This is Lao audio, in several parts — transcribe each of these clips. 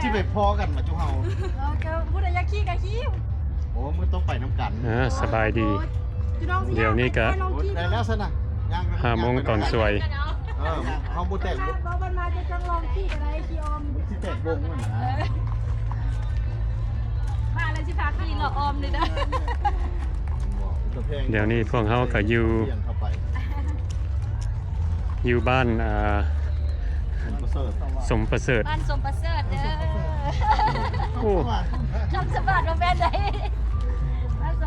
ຊິໄປພໍ້ກັນມາຈຸເຮົາ. ເອີ ກໍຜູ້ໃດຢາກຂີ່ກໍຂີ່. ໂອ້ ມື້ຕ້ອງໄປນຳກັນ. ອ່າ ສະບາຍດີ. ໂອ້ຍ ພີ່ນ້ອງຊິ ດຽວນີ້ກະ ໄປແຕ່ລອງຂີ່ ໄດ້ແລ້ວຊັ້ນນະ ຍ່າງ ຫ້າໂມງຕອນສວຍ. ເອີ ເຮົາບໍ່ແຕກ ເວົ້າມັນມາຈະຈັ່ງລອງຂີ່ກໍໄດ້ ຂີ່ອ້ອມ ຊິແຕກວົງມັນນະ. ເອີ ມາແລ້ວຊິພາຂີ່ເລາະອ້ອມເດີ້. ດຽວນີ້ພວກເຮົາກໍຢູ່ ຢູ່ບ້ານ ອ່າ ສົມປະເສີດ ສົມປະເສີດ ບ້ານສົມປະເສີດເດີ້. ໂອ້ ຄຳສະຫວັດບໍ່ແມ່ນໃດ.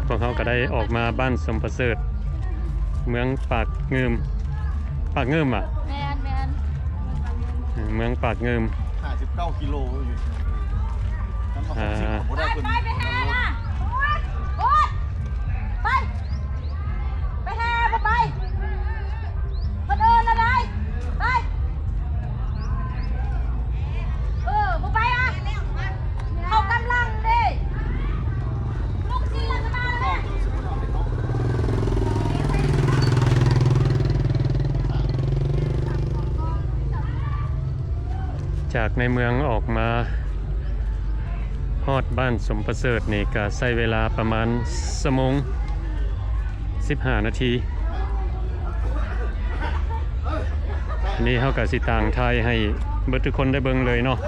ພວກເຮົາກໍໄດ້ອອກມາບ້ານສົມປະເສີດ ເມືອງປາກງື່ມ ປາກງື່ມຫວາ? ແມ່ນໆ ເມືອງປາກງື່ມ ຫ້າສິບເກົ້າກິໂລຢູ່. ອ່າ ໄປ ໄປ ໄປແຫ່ນະ. ໂອ້ຍ ໂອ້ຍ ໄປ ໄປແຫ່ບໍ່ໄປ ເພິ່ນເອີ້ນລະໄດ໋ ໄປ. ເອີ ບໍ່ໄປອະ ເຂົາກຳລັງເດ້ ລຸງຊິລັດມາແລ້ວ. ຈາກໃນເມືອງອອກມາຮອດບ້ານສົມປະເສີດນີ້ ກະໃຊ້ເວລາປະມານຊົ່ວໂມງສິບຫ້ານາທີ. ອັນນີ້ເຮົາກະຊິຕາງຖ່າຍໃຫ້ເບິດທຸກຄົນໄດ້ເບິ່ງເລີຍເນາະ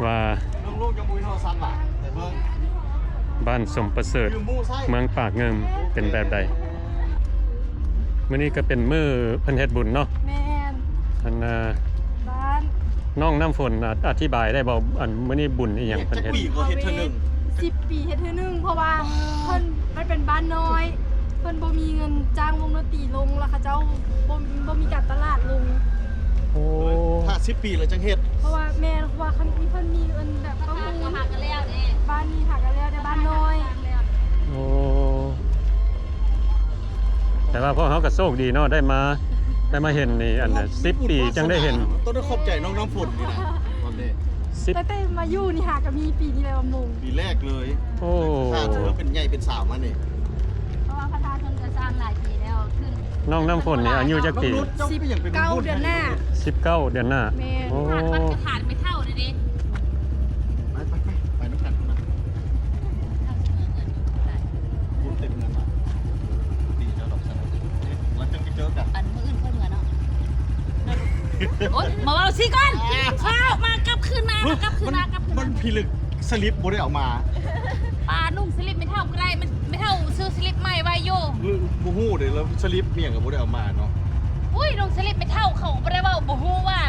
ວ່າ ເບິ່ງລູກຍັງບໍ່ມີໂທລະສັບຫວາ? ໄປເບິ່ງ ບ້ານສົມປະເສີດ ເມືອງປາກງື່ມ ເປັນແບບໃດ? ມື້ນີ້ກໍເປັນມື້ເພິ່ນເຮັດບຸນເນາະ. ແມ່ນ ອັນ ອ່າ ບ້ານ ນ້ອງນ້ຳຝົນ ອະ ອະທິບາຍໄດ້ບໍ່? ອັນ ມື້ນີ້ບຸນອີ່ຫຍັງເພິ່ນເຮັດ? ຈັກປີກໍເຮັດເທື່ອໜຶ່ງ. ສິບປີເຮັດເທື່ອໜຶ່ງ ເພາະວ່າເພິ່ນ ມັນເປັນບ້ານນ້ອຍ ເພິ່ນບໍ່ມີເງິນຈ້າງວົງດົນຕີລົງ ແລ້ວເຂົາເຈົ້າບໍ່ ບໍ່ມີການຕະຫຼາດລົງ. ໂອ້ ຖ້າສິບປີແລ້ວຈັ່ງເຮັດ. ເພາະວ່າ ແມ່ນ ເພາະວ່າຄັນມີ ເພິ່ນມີເງິນແບບປະມູນ ບ້ານນີ້ຫາກໍແລ້ວເດ້ ບ້ານນີ້ຫາກໍແລ້ວ ແຕ່ບ້ານນ້ອຍ. ໂອ້ ແຕ່ວ່າພວກເຮົາກໍໂຊກດີເນາະ ໄດ້ມາ ໄດ້ມາເຫັນນີ້ ອັນ ສິບປີຈັ່ງໄດ້ເຫັນ. ຕ້ອງໄດ້ຂອບໃຈນ້ອງນ້ຳຝົນນີ້ນະ ຕອນນີ້ ສິບ ຕັ້ງແຕ່ມາຢູ່ນີ້ຫາກໍມີປີນີ້ແຫຼະວ່າມົງ ປີແລກເລີຍ. ໂອ້ ຖ້າຖືວ່າເປັນໃຫຍ່ເປັນສາວມານີ້ ເພາະວ່າພະທາດເພິ່ນກໍສ້າງຫຼາຍປີແລ້ວຂຶ້ນ. ນ້ອງນ້ຳຝົນນີ້ອາຍຸຈັກປີ? ສິບເກົ້າເດືອນໜ້າ. ສິບເກົ້າເດືອນໜ້າ. ແມ່ນ. ໂອ້ ກະຖານໄມ້ເຖົ້າເດ້. ໄປ ໄປ ໄປ ໄປນຳກັນພຸ້ນນະ. ບຸນເຕັມເຮືອນລະ ດີເຈົ້າດອກຊັ້ນນະ ເອີ ຫຼັງຈາກທີ່ເຈີກັນ ອັນມື້ອື່ນຄ່ອຍເມືອເນາະ. ໂອ້ຍ ມາເວົ້າຊິກ່ອນ ຟ້າວມາ ກັບຄືນມາ ມາກັບຄືນມາ ກັບຄືນມາ. ມັນພິລຶກ ສະລິບບໍ່ໄດ້ເອົາມາ. ປ້ານຸ່ງສະລິບໄມ້ເຖົ້າກໍໄດ້ ມັນ ໄມ້ເຖົ້າຊື້ສະລິບໃໝ່ໄວ້ຢູ່. ບໍ່ຮູ້ເດ້ ລະສະລິບອີ່ຫຍັງກໍບໍ່ໄດ້ເອົາມາເນາະ. ອຸ້ຍ ນຸ່ງສະລິບໄມ້ເຖົ້າ ເຂົາກໍບໍ່ໄດ້ເວົ້າ ບໍ່ຮູ້ວ່າ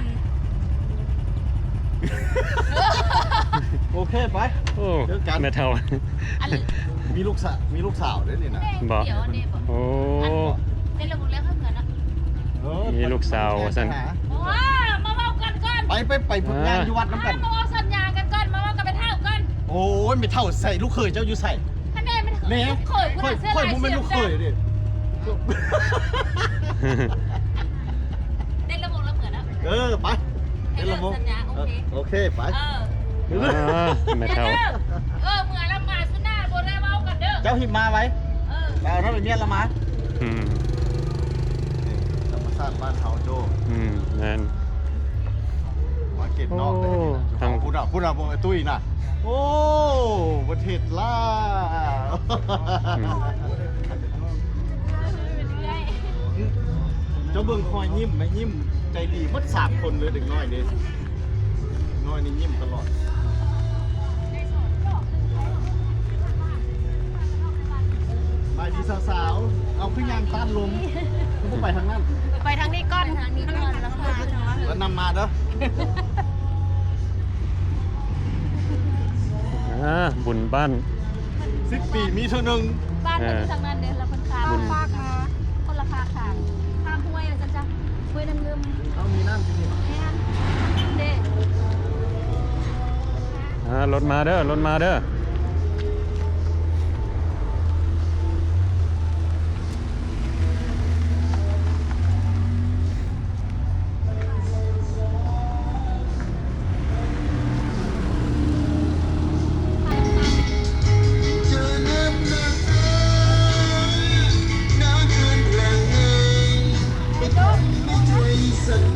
ໂອເຄ ໄປ ໂອ້ ເຈີກັນ ແມ່ເຖົ້າ. ອັນ ມີລູກສາ ມີລູກສາວເດ້ນີ້ນະ. ບໍ່ ໂອ້ ອັນ ເປັນລະບົບແລ້ວເຮືອນນະ. ເອີ ມີລູກສາວວ່າຊັ້ນ. ໂອ້ ມາເວົ້າກັນກ່ອນ. ໄປ ໄປ ໄປ ອ່າ ຍ່າງຢູ່ວັດນຳກັນ. ມາເວົ້າສັນຍາກັນກ່ອນ ມາເວົ້າກັບແມ່ເຖົ້າກ່ອນ. ໂອ້ຍ ແມ່ເຖົ້າໃສ່ລູກເຂີຍເຈົ້າຢູ່ໃສ? ອັນແມ່ ແມ່ ລູກເຂີຍ ຂ້ອຍ ຂ້ອຍບໍ່ແມ່ນລູກເຂີຍເດ້. ເຕັນລະບົບລະເໝືອນນະ. ເອີ ໄປ ເຕັນລະບົບ ສັນຍາ ໂອເຄ ໂອເຄ ໄປ. ເອີ ອ່າ ແມ່ເຖົ້າ ເອີ ເມືອລະມາສຸນາ ບໍ່ໄດ້ເວົ້າກັນເດີ. ເຈົ້າຫິມມາໄວ້ ເອີ ໄປເອົານ້ຳໄປມຽນລະມາ. ອືມ ນີ້ ທຳມະຊາດບ້ານເຮົາໂດ. ອືມ ແມ່ນ ມາເກັດນອກເດ້. ໂອ້ ທາງພຸ້ນນະ ພຸ້ນນະ ເບິ່ງໄອ້ຕຸ້ຍນະ. ໂອ້ ປະເທດລາວ. ອືມ ເຈົ້າເບິ່ງຮອຍຍິ້ມ ແມ່ຍິ້ມໃຈດີໝົດສາມຄົນເລີຍ ເດັກນ້ອຍນີ້ ເດັກນ້ອຍນີ້ຍິ້ມຕະຫຼອດ. ສະບາຍດີສາວໆ. ເອົາ ຄືຍ່າງຕ້ານລົມ ຄືບໍ່ໄປທາງນັ້ນ? ໄປທາງນີ້ກ່ອນ ໄປທາງນີ້ກ່ອນ ແລ້ວຄ່ອຍ ແລ້ວນຳມາເດີ. ອ່າ ບຸນບ້ານ ສິບປີມີເທື່ອໜຶ່ງ. ບ້ານເພິ່ນຢູ່ທາງນັ້ນເດ້ ແລ້ວເພິ່ນຂ້າມ ເພິ່ນຟາກມາຄົນລະພາກທາງ ຂ້າມຫ້ວຍວ່າຊັ້ນຊະ ຫ້ວຍນ້ຳງື່ມ. ເອົາ ມີນ້ຳຢູ່ນີ້ຫວາ? ແມ່ນເດ້. ອ່າ ລົດມາເດີ ລົດມາເດີ.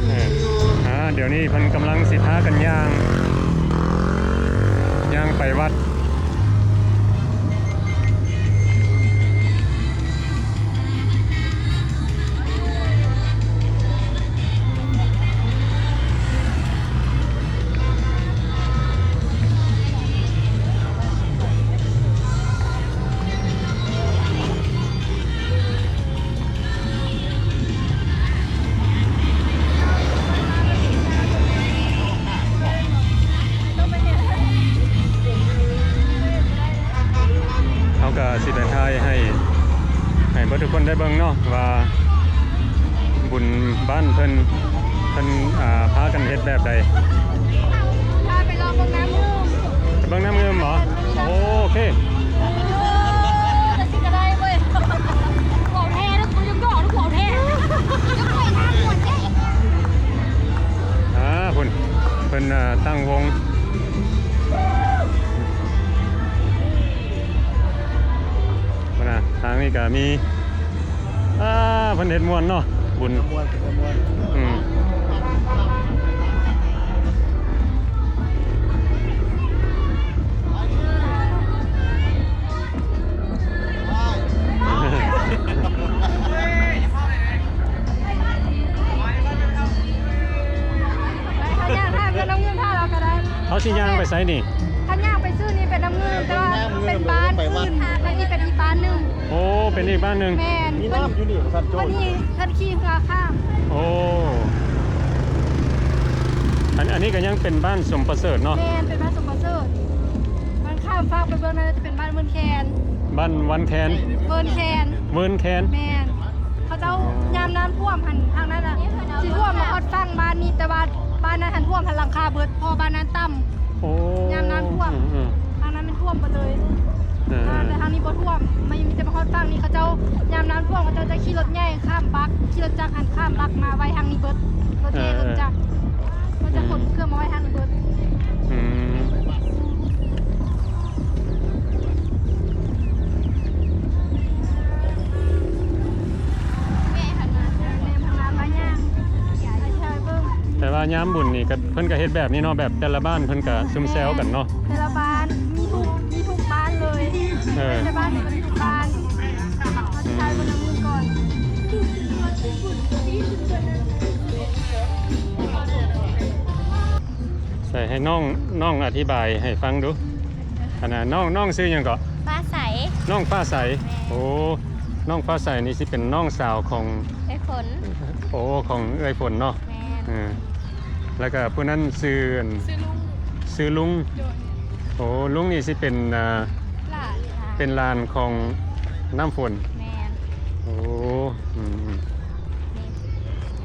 ເອີ ອ່າ ດຽວນີ້ເພິ່ນກຳລັງຊິພາກັນຍ່າງ ໄປວັດ. ເຮົາກໍຊິໄປຖ່າຍໃຫ້ ໃຫ້ເບິດທຸກຄົນໄດ້ເບິ່ງເນາະ ວ່າບຸນບ້ານເພິ່ນ ເພິ່ນ ອ່າ ພາກັນເຮັດແບບໃດ. ພາໄປລອງເບິ່ງນ້ຳງື່ມ. ໄປເບິ່ງນ້ຳງື່ມບໍ? ໂອເຄ. ໂອ້ ຈັ່ງຊີ້ກໍໄດ້ເວີຍ. ເວົ້າແທ້ເດີ້ ບໍ່ຢາກບອກເດີ້ ເວົ້າແທ້. ຢາກໄປນ້ຳມ່ວນແທ້. ອ່າ ພຸ້ນ ເພິ່ນ ອ່າ ຕັ້ງວົງ. ພຸ້ນນະ ທາງນີ້ກໍມີ ອ່າ ເພິ່ນເຮັດມ່ວນເນາະ ບຸນ ມ່ວນ ມ່ວນ ອືມ. ເຮົາຍ່າງຖ້າເພິ່ນເອົາເງິນຖ້າລາວກໍໄດ້. ເຮົາຊິຍ່າງໄປໃສນີ້? ຄັນຍ່າງໄປຊື່ນີ້ເປັນນ້ຳງື່ມ ແຕ່ວ່າເປັນບ້ານອື່ນ ອັນນີ້ເປັນອີກບ້ານໜຶ່ງ. ໂອ້ ເປັນອີກບ້ານໜຶ່ງ. ແມ່ນ ມີນ້ຳຢູ່ນີ້ວ່າຊັ້ນໂຈນ. ອັນນີ້ເພິ່ນຂີ່ເຮືອຂ້າມ. ໂອ້ ອັນ ອັນນີ້ກໍຍັງເປັນບ້ານສົມປະເສີດເນາະ. ແມ່ນ ເປັນບ້ານສົມປະເສີດ. ມັນຂ້າມຟາກໄປເບື້ອງນັ້ນຈະເປັນບ້ານເວີນແຄນ. ບ້ານວັນແຄນ? ເວີນແຄນ. ເວີນແຄນ. ແມ່ນ. ເຂົາເຈົ້າ ອໍ ຍາມນ້ຳຖ້ວມຫັ້ນ ທາງນັ້ນນະຊິຖ້ວມມາຮອດຝັ່ງບ້ານນີ້ ແຕ່ວ່າບ້ານນັ້ນຫັ້ນຖ້ວມຫັ້ນຫຼັງຄາເບິດ ເພາະວ່າບ້ານນັ້ນຕ່ຳ. ໂອ້ ຍາມນ້ຳຖ້ວມ ອືມໆ ທາງນັ້ນມັນຖ້ວມເບິດເລີຍ. ເອີ ແຕ່ທາງນີ້ບໍ່ຖ້ວມ ມັນມີແຕ່ມາຮອດຝັ່ງນີ້ ເຂົາເຈົ້າ ຍາມນ້ຳຖ້ວມ ເຂົາເຈົ້າຈະຂີ່ລົດໃຫຍ່ຂ້າມບັກ ຂີ່ລົດຈັກຫັ້ນຂ້າມບັກມາໄວ້ທາງນີ້ເບິດ ລົດແຫ່ ເອີ ລົດຈັກ ເຂົາຈະຂົນເຄື່ອງມາໄວ້ທາງນີ້ເບິດ. ອືມ. ແມ່ນ ແມ່ນ ພາມາຍ່າງ ແຕ່ວ່າຍາມບຸນນີ້ກໍ ເພິ່ນກໍເຮັດແບບນີ້ເນາະ ແບບແຕ່ລະບ້ານເພິ່ນກໍຊຸມແຊວກັນເນາະ. ແມ່ນ ແຕ່ລະບ້ານ ມີທຸກ ມີທຸກບ້ານເລີຍ. ເອີ ແຕ່ລະບ້ານມີທຸກບ້ານ. ເຮົາຊິຖ່າຍເບິ່ງນຳກັນກ່ອນ. ໃສ່ໃຫ້ນ້ອງ ນ້ອງອະທິບາຍໃຫ້ຟັງດູ. ອັນນ່າ ນ້ອງ ນ້ອງຊື່ຫຍັງເກາະ? ຟ້າໃສ. ນ້ອງຟ້າໃສ. ແມ່ນ. ໂອ້ ນ້ອງຟ້າໃສນີ້ຊິເປັນນ້ອງສາວຂອງເອື້ອຍຝົນ. ໂອ້ ຂອງເອື້ອຍຝົນເນາະ. ແມ່ນ. ເອີ ແລ້ວກໍຜູ້ນັ້ນຊື່ ຊື່ລຸງ. ຊື່ລຸງ. ໂດຍ. ໂອ້ ລຸງນີ້ຊິເປັນ ອ່າ ຫຼານ ເປັນຫຼານຂອງນ້ຳຝົນ. ແມ່ນ. ໂອ້ ອືມໆ ນີ້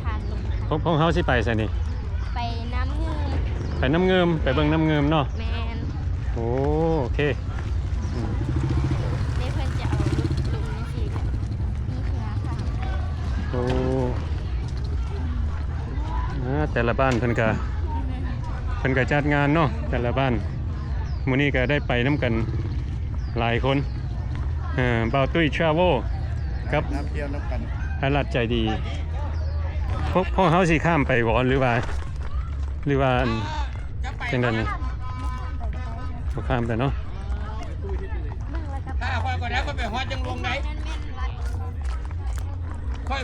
ພາລຸງ. ພວກ ພວກເຮົາຊິໄປໃສນີ້? ໄປນ້ຳງື່ມ. ໄປນ້ຳງື່ມ ໄປເບິ່ງນ້ຳງື່ມເນາະ. ແມ່ນ. ໂອ້ ໂອເຄ. ອືມ ນີ້ເພິ່ນຈະເອົາລົດລົງຈັ່ງຊີ້ ມີເຮືອຂ້າມ. ໂອ້ ອ່າ ແຕ່ລະບ້ານເພິ່ນກະ ເພິ່ນກະຈັດງານເນາະ ແຕ່ລະບ້ານ. ມື້ນີ້ກະໄດ້ໄປນຳກັນຫຼາຍຄົນ. ເອີ ບ່າວຕຸ້ຍທຣາເວວກັບ ນຳທ່ຽວນຳກັນ ອາລັດໃຈດີ. ພວກ ພວກເຮົາຊິຂ້າມໄປບໍ່ ຫຼືວ່າ ຫຼືວ່າ ອັນ ຈັ່ງໃດນີ້? ບໍ່ຂ້າມໄປເນາະ. ຖ້າຂ້ອຍກໍໄດ້ ຂ້ອຍໄປຮອດຈັ່ງລົງໄດ້. ຂ້ອຍ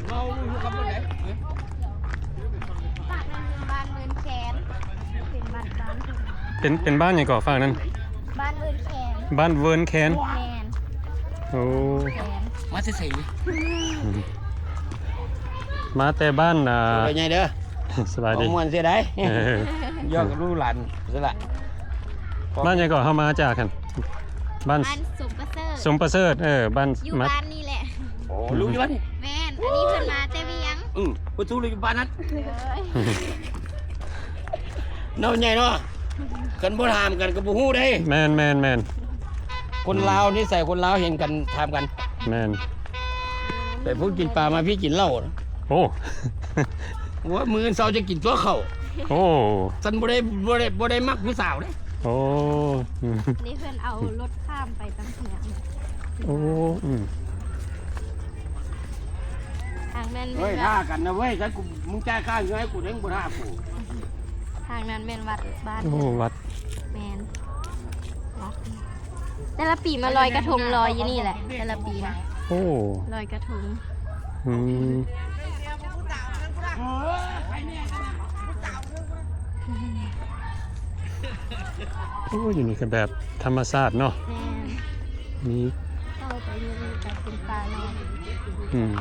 ເວົ້າຢູ່ກັບຜູ້ໃດ? ບ້ານເວີນແຄນ ເປັນບ້ານ ບ້ານເພິ່ນ. ເປັນ ເປັນບ້ານຫຍັງເກາະຟາກນັ້ນ? ບ້ານເວີນແຄນ. ບ້ານເວີນແຄນ. ແມ່ນ. ໂອ້ ແຄນ. ມາແຕ່ໃສ? ມາແຕ່ບ້ານ ອ່າ ສະບາຍດີເດີ ສະບາຍດີ. ເວົ້າມ່ວນເສຍໄດ໋. ເອີ ຢອກກັບລູກຫຼານຊັ້ນລະ. ບ້ານຫຍັງເກາະ ເຮົາມາຈາກຫັ້ນ? ບ້ານ ບ້ານສົມປະເສີດ. ສົມປະເສີດ. ເອີ ບ້ານ ຢູ່ ມາ ບ້ານນີ້ແຫຼະ. ໂອ້ ລູກຢູ່ບ້ານນີ້. ແມ່ນ. ອັນນີ້ເພິ່ນມາແຕ່ວຽງ. ອືມ ເພິ່ນຢູ່ບ້ານນັ້ນ. ໂດຍ. ເນາະ ໃຫຍ່ເນາະ ຄັນບໍ່ຖາມກັນກໍບໍ່ຮູ້ເດ້. ແມ່ນໆໆ. ຄົນລາວ ອືມ ນິໄສຄົນລາວເຫັນກັນຖາມກັນ. ແມ່ນ. ແຕ່ຜູ້ກິນປາມາ ພີ່ກິນເຫຼົ້າ. ໂອ້ ໂອ້ຍ ມື້ອື່ນເຊົ້າຈະກິນຕົວເຂົ້າ. ໂອ້ ຊັ້ນບໍ່ໄດ້ ບໍ່ໄດ້ ບໍ່ໄດ້ມັກຜູ້ສາວເດ້. ໂອ້ ນີ້ເພິ່ນເອົາລົດຂ້າມໄປຕັ້ງເຮືອ. ໂອ້ ອືມ. ທາງນັ້ນແມ່ນ ເຮີ້ຍ ຖ້າກັນນະເວີຍ ຄັນກູ ມຶງຈ່າຍຄ່າເຮືອໃຫ້ກູ ເດ້ງບໍ່ຖ້າກູ. ທາງນັ້ນແມ່ນວັດບ້ານ. ໂອ້ ວັດ. ແມ່ນ. ແຕ່ລະປີມາລອຍກະທົງລອຍຢູ່ນີ້ແຫຼະ ແຕ່ລະປີນະ. ໂອ້ ລອຍກະທົງ. ອືມ ໂອ້ ຢູ່ນີ້ກະແບບທຳມະຊາດເນາະ. ແມ່ນ ມີ ເຂົ້າໄປນີ້ກະເປັນປ່າເນາະ. ອືມ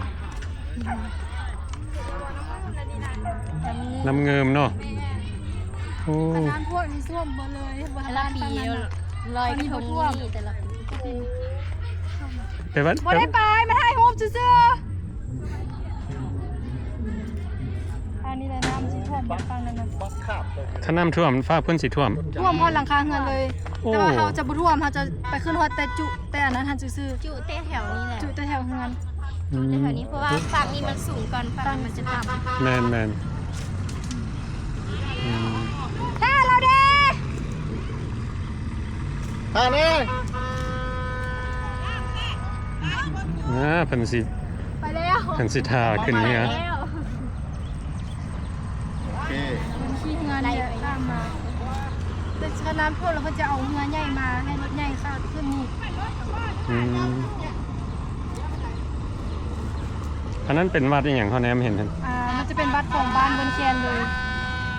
ນ້ຳງື່ມເນາະ. ໂອ້ ຂະໜາດພວກນີ້ຖ້ວມໝົດເລີຍ ແຕ່ລະປີລອຍກະທົງນີ້ ແຕ່ລະປີ ແຕ່ວ່າ ບໍ່ໄດ້ໄປ ມາຖ່າຍຮູບຊື່ໆ. ອັນນີ້ແຫຼະ ນ້ຳຊິຖ້ວມ ຝັ່ງນັ້ນນະ. ຄັນນ້ຳຖ້ວມ ຟ້າເພິ່ນຊິຖ້ວມ ຖ້ວມຮອດຫຼັງຄາເຮືອນເລີຍ. ໂອ້ ແຕ່ວ່າເຮົາຈະບໍ່ຖ້ວມ ເຮົາຈະໄປຂຶ້ນຮອດແຕ່ຈຸ ແຕ່ອັນນັ້ນຫັ້ນຊື່ໆ ຈຸແຕ່ແຖວນີ້ແຫຼະ ຈຸແຕ່ແຖວເຮືອນ. ອືມ ຈຸແຖວນີ້ ເພາະວ່າຝັ່ງນີ້ມັນສູງກ່ອນ ຝັ່ງນັ້ນມັນຈະຕ່ຳ. ແມ່ນໆ. ອືມ ຖ້າລາວເດ້ ຖ້າແດ່. ອ່າ ເພິ່ນຊິ ໄປແລ້ວ ເພິ່ນຊິຖ້າຂຶ້ນເຮືອ. ໂອເຄ ຂີ່ເຮືອນີ້ຂ້າມມາ ແຕ່ຄັນນ້ຳຖ້ວມແລ້ວເພິ່ນຈະເອົາເຮືອໃຫຍ່ມາ ໃຫ້ລົດໃຫຍ່ຂ້າມຂຶ້ນນີ້. ອືມ ອັນນັ້ນເປັນວັດອີ່ຫຍັງ ເຮົາແນມເຫັນຫັ້ນ? ອ່າ ມັນຈະເປັນວັດຂອງບ້ານເວີນແຄນເລີຍ.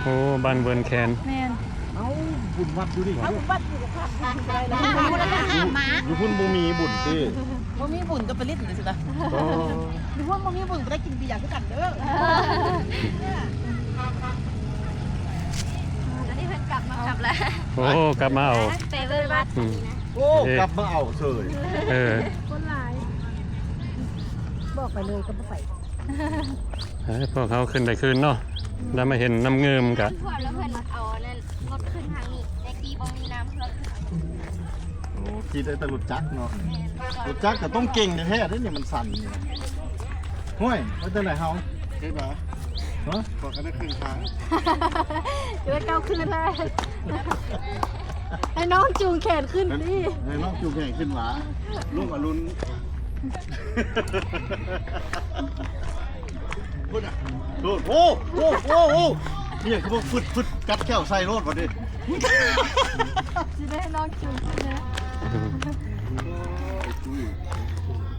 ໂອ້ ບ້ານເວີນແຄນ. ແມ່ນ. ເອົ້າ ບຸນວັດຢູ່ນີ້ ເອົ້າ ບຸນວັດຢູ່ກັບພາກບຸນກໍໄດ້ລະ. ຢູ່ພຸ້ນບໍ່ມີບຸນຕິ? ບໍ່ມີບຸນກໍໄປຫຼິ້ນຊິລະ. ໂອ້ ຢູ່ພຸ້ນບໍ່ມີບຸນກໍໄດ້ກິນເບຍຄືກັນເດີ. ອັນນີ້ເພິ່ນກັບມາ ກັບລະ. ໂອ້ ກັບມາເອົາ ໄປເບິ່ງວັດ. ອືມ ນີ້ນະ. ໂອ້ ເອີ ກັບມາເອົາເສີຍ. ເອີ ຄົນຫຼາຍ ບອກໄປເລີຍກໍບໍ່ໄປ. ເອີ ພວກເຮົາຂຶ້ນໄດ້ຄືນເນາະ ໄດ້ມາເຫັນນ້ຳງື່ມກະ ຖ້ວມແລ້ວເພິ່ນເອົາອັນນັ້ນລົດຂຶ້ນທາງນີ້ ແຕ່ກີ້ບໍ່ມີນ້ຳເພື່ອຂຶ້ນ. ໂອ້ ຂີ່ໄດ້ແຕ່ລົດຈັກເນາະ. ແມ່ນ ລົດຈັກກະຕ້ອງເກັ່ງແທ້ໆເດ້ນີ້ ມັນສັ່ນນີ້ນະ. ຫ້ວຍ ວ່າຈັ່ງໃດເຮົາ ເຮັດຫວາ? ຮະ? ບອກກັນໄດ້ຄຶ່ງທາງ ຈະໄດ້ກ້າວຂຶ້ນໄດ້. ໃຫ້ນ້ອງຈູງແຂນຂຶ້ນຕິ ໃຫ້ນ້ອງຈູງແຂນຂຶ້ນຫວາ. ລຸງອະລຸນ ພຸ້ນນະ ໂດດ. ໂອ້ ໂອ້ ໂອ້ ໂອ້ ອີ່ຫຍັງຄືບໍ່ຟຶດໆ ກັດແຂ້ວໃສ່ໂລດບັດນີ້. ຊິໄດ້ໃຫ້ນ້ອງຈູງຂຶ້ນເດີ.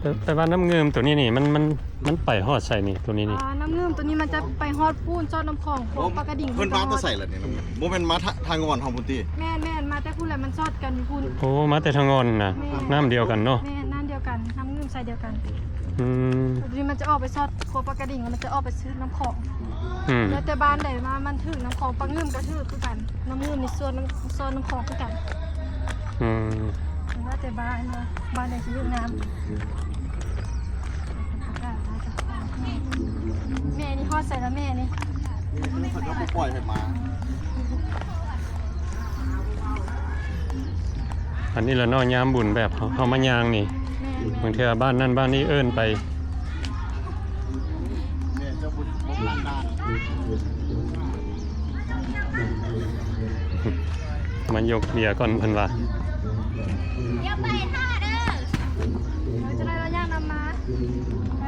ແຕ່ ແຕ່ວ່ານ້ຳງື່ມໂຕນີ້ນີ້ ມັນ ມັນ ມັນໄປຮອດໃສນີ້ ໂຕນີ້ນີ້? ອ່າ ນ້ຳງື່ມໂຕນີ້ມັນຈະໄປຮອດພຸ້ນ ຊອດນ້ຳຂອງ ໂອ້ ຂົວປາກກະດິງ. ເພິ່ນມາແຕ່ໃສລະນີ້? ບໍ່ແມ່ນມາທາ ທາງອອນເຮົາພຸ້ນຕິ? ແມ່ນໆ ມາແຕ່ພຸ້ນແຫຼະ ມັນຊອດກັນຢູ່ພຸ້ນ. ໂອ້ ມາແຕ່ທາງອອນນະ. ແມ່ນ ນ້ຳດຽວກັນເນາະ. ແມ່ນ ນ້ຳດຽວກັນ ນ້ຳງື່ມໃສດຽວກັນ. ອືມ ໂຕນີ້ມັນຈະອອກໄປຊອດຂົວປາກກະດິງ ແລ້ວມັນຈະອອກໄປຊອດນ້ຳຂອງ. ອືມ ແລ້ວແຕ່ບ້ານໃດມາ ມັນຖືກນ້ຳຂອງ ປາກງື່ມກະຖືກຄືກັນ. ນ້ຳງື່ມນີ້ຊອດນ້ຳ ຊອດນ້ຳຂອງຄືກັນ. ອືມ ແລ້ວແຕ່ບ້ານເນາະ ບ້ານໃດຊິເຮັດນ້ຳ. ແມ່ນີ້ຮອດໃສລະແມ່ນີ້? ເຂົາເຈົ້າບໍ່ປ່ອຍໃຫ້ມາ. ອັນນີ້ລະເນາະ ຍາມບຸນແບບເຮົາ ເຮົາມາຍ່າງນີ້. ແມ່ນໆ ບາງເທື່ອບ້ານນັ້ນບ້ານນີ້ເອີ້ນໄປ. ແມ່ເຈົ້າບຸນບໍ່ຜ່ານດ່ານ. ມາຍົກເບຍກ່ອນເພິ່ນວ່າ. ດຽວໄປຖ້າເດີ. ເອີ ຈະໄດ້ລະຍ່າງນຳມາ. ໄປ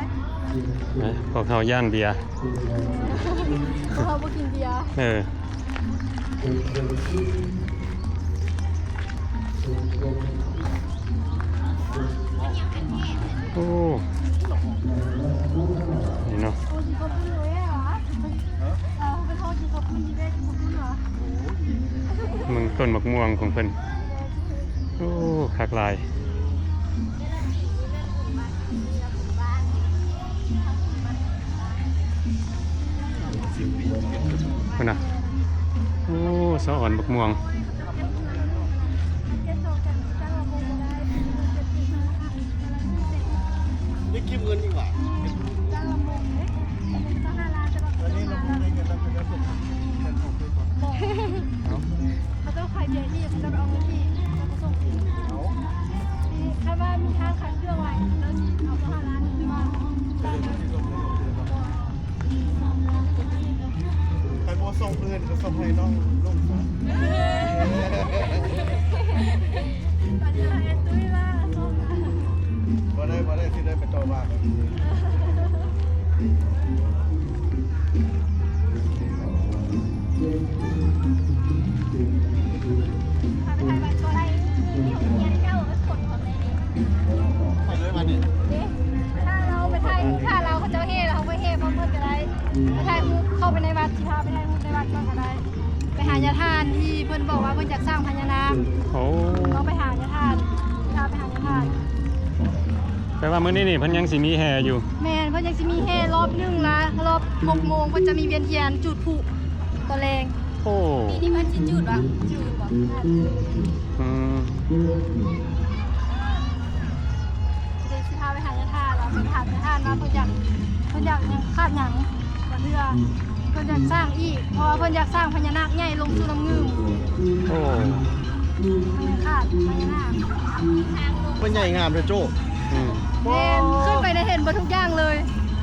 ນະ ພວກເຮົາຢ້ານເບຍ ເພາະເຮົາບໍ່ກິນເບຍ. ເອີ ໂອ້ ນີ້ເນາະ ເບິ່ງຕົ້ນໝາກມ່ວງຂອງເພິ່ນ. ໂອ້ ຄັກຫຼາຍ. ພຸ້ນນະ ໂອ້ ສະອອນໝາກມ່ວງ. ໄດ້ເກັບເງິນອີກຫວາ? ອັນນີ້ເຮົາບໍ່ໄດ້ເງິນແລ້ວ ເຂົາຈະສົ່ງຄືນ. ເຂົາເຈົ້າຂາຍເບຍທີ່ ເຂົາເຈົ້າເອົາເງິນທີ່ ເຂົາກໍສົ່ງຄືນ. ເອົາ ຄັນວ່າມີທາງຂາຍເຄື່ອງໄວ້ ເຂົາຊິເອົາສອງຫ້າລ້ານ ຫຼືວ່າ ໃຜບໍ່ສົ່ງຄືນກໍສົ່ງໃຫ້ນ້ອງລຸງຊະ. ບັດນີ້ໃຫ້ຕຸ້ຍວ່າສົ່ງ ບໍ່ໄດ້ ບໍ່ໄດ້ ຊິໄດ້ໄປຕໍ່ວ່າກັນ. ພາໄປຖ່າຍບັດກ່ອນ. ໄປເລີຍບາດນີ້ ເດ້ ຖ້າເຮົາໄປຖ່າຍຮູບ ຖ້າເຮົາເຂົາເຈົ້າແຫ່ແລ້ວ ເຮົາໄປແຫ່ພ້ອມເພິ່ນກໍໄດ້ ໄປຖ່າຍຮູບ ເຂົ້າໄປໃນວັດ ຊິພາໄປຖ່າຍຮູບໃນວັດກ່ອນກໍໄດ້ ໄປຫາຍາທ່ານທີ່ເພິ່ນບອກວ່າເພິ່ນຢາກສ້າງພະຍານາກ. ໂອ້ ເຮົາໄປຫາຍາທ່ານ ຊິພາໄປຫາຍາທ່ານ. ແປວ່າມື້ນີ້ນີ້ເພິ່ນຍັງຊິມີແຫ່ຢູ່? ແມ່ນ ເພິ່ນຍັງຊິມີແຫ່ລອບໜຶ່ງລະ ລອບຫົກໂມງ ເພິ່ນຈະມີວຽນທຽນຈູດພລຸຕອນແລງ. ໂອ້ ປີນີ້ເພິ່ນຊິຈູດບໍ່? ຈູດບໍ່? ອືມ ເດ ຊິພາໄປຫາຍາທ່ານ ລະໄປຖາມຍາທ່ານວ່າເພິ່ນຢາກ ເພິ່ນຢາກຫຍັງ ຂາດຫຍັງ ບາງເທື່ອເພິ່ນຢາກສ້າງອີກ ເພາະວ່າເພິ່ນຢາກສ້າງພະຍານາກໃຫຍ່ລົງສູ່ນ້ຳງື່ມ. ໂອ້ ພະຍານາກ ພະຍານາກ ມັນໃຫຍ່ງາມເດີໂຈ້. ອືມ ແມ່ນ ຂຶ້ນໄປໄດ້ເຫັນເບິດທຸກຢ່າງເລີຍ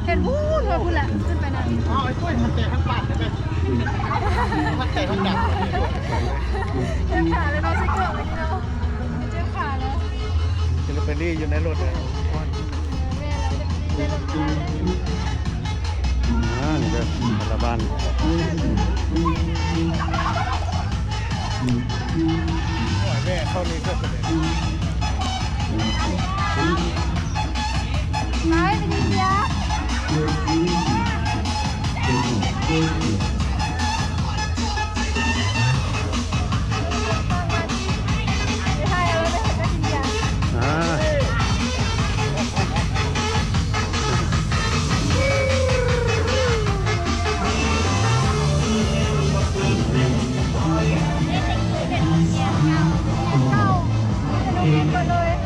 ເຫັນພຸ້ນ ພຸ້ນແຫຼະ ຂຶ້ນໄປນະ. ອ້າວ ໄອ້ຕຸ້ຍ ມັນແຕກທັງປາກເລີຍ ມັນແຕກທັງກາງ ເຈັບຂາເລີຍເນາະ ໃສ່ເກີບໄວ້ນີ້ເນາະ ເຈັບຂາເລີຍ. ຈະໄປລີ້ຢູ່ໃນລົດເລີຍ. ອ່າ ນີ້ເດີ ແຕ່ລະບ້ານ ໂອ້ຍ ແວ່ເຂົ້ານີ້ກໍສະເດັດ ໄປ ໄປກິນເບຍ.